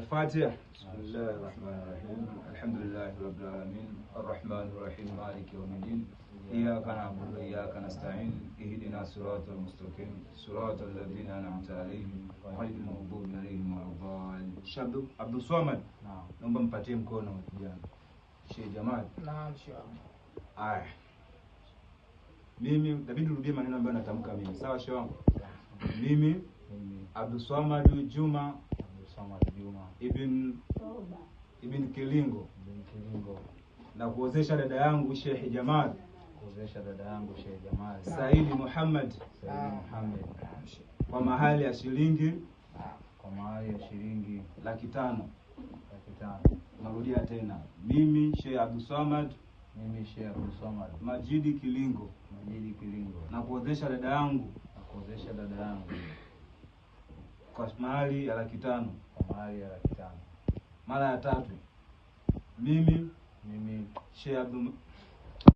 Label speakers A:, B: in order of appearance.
A: Al-Fatiha. Bismillahir Rahmanir Rahim. Alhamdulillahi Rabbil Alamin. Arrahmanir Rahim. Maliki Yawmiddin. Iyyaka na'budu wa iyyaka nasta'in. Ihdina siratal mustaqim. Siratal ladzina an'amta alayhim ghayril maghdubi alayhim waladdallin. Sheikh Abdul Swamad,
B: Naam.
A: naomba mpatie mkono kijana. Sheikh Jamal.
C: Naam, shehe wangu.
A: Aya. Mimi inabidi urudie maneno ambayo natamka mimi. Sawa shehe wangu? Mimi
B: Mimi
A: Abdul Swamad Juma
B: Abdul Samad Juma
A: Ibn Kilingo
B: bin Kilingo
A: na kuozesha dada yangu Sheikh Jamal
B: kuozesha dada yangu Sheikh Jamal
A: Saidi Muhammad
B: Saidi Muhammad
A: kwa mahali ya shilingi
B: kwa mahali ya shilingi
A: 500,000.
B: 500,000.
A: Narudia tena, mimi Sheikh Abdul Swamad
B: Mimi Sheikh Abdul Samad
A: Majidi Kilingo
B: Majidi Kilingo
A: na kuozesha dada yangu
B: na kuozesha dada yangu
A: kwa mahali ya 500,000.
B: kwa mahali ya 500,000.
A: Mara ya tatu, mimi
B: Mimi
A: Sheikh Abdul